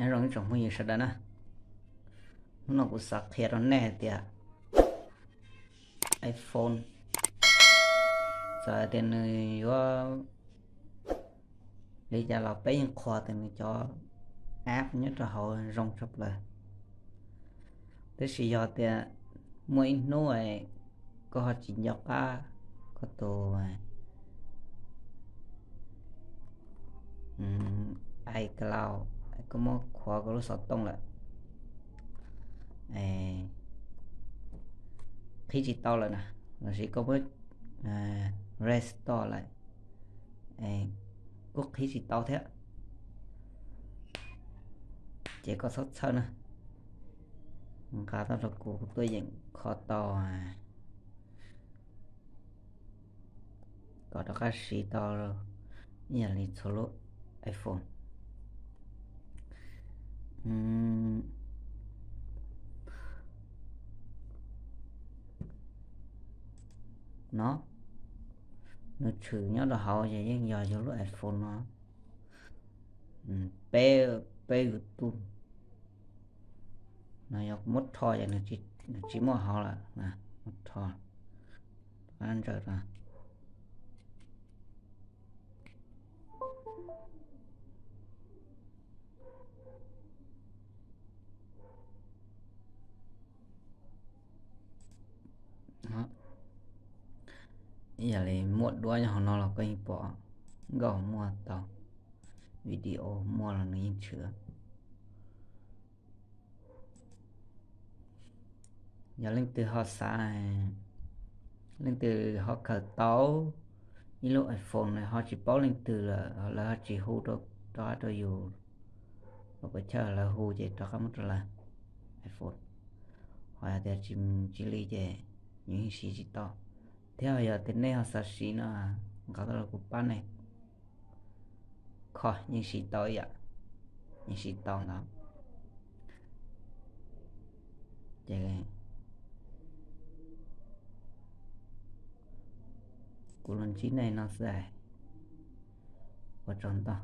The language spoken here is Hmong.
Nyob zoo ib tsoom phooj ywg sawv daws na, hnub no kuv xav qhia rau nej hais tias iPhone, txawm hais tias nws yuav li cas los peb yeej qhuas tias nws cov app nyob rau hauv zoo tshaj plaws. Tab sis yog tias muaj ib hnub koj ho tsis nco qab koj tus iCloud, koj muab khuav koj lub xov tooj lawm, qhib tsis tau lawm na, los sis koj muab restore lawm kuj qhib tsis tau thiab, ces koj txhob txhawj na. Nqa tuaj rau kuv, kuv tuaj yeem kho tau kom rov qab siv tau ib yam li txhua lub iPhone. No, nws tshwm nyob rau hauv ces yeej yog yus lub iPhone no. Peb, peb YouTube no yog kuv muab rho ces nws tsis muaj hauv lawm, muab rho ntsaws rau. Ib yam li muaj duab nyob hauv no los koj yeej pom nkauj muaj tau, video muaj los nws yeej tshwm. Yog leej twg ho xav, leej twg ho khaws tau ib lub iPhone, ho tsis paub leej twg lawm, lawv ho tsis hu rov qab rau yus los puas chawj, lawv hu ces rov qab muab rau lawv iPhone. Ho yog tias tsis li ces yus yeej siv tsis tau. Thiab yog tias nej ho xav siv no, nqa tuaj los kuv pab nej kho, yeej siv tau ib yam, yeej siv tau ntawd. Ces kuv los ntsib nej no xwb, ua tsaug ntau.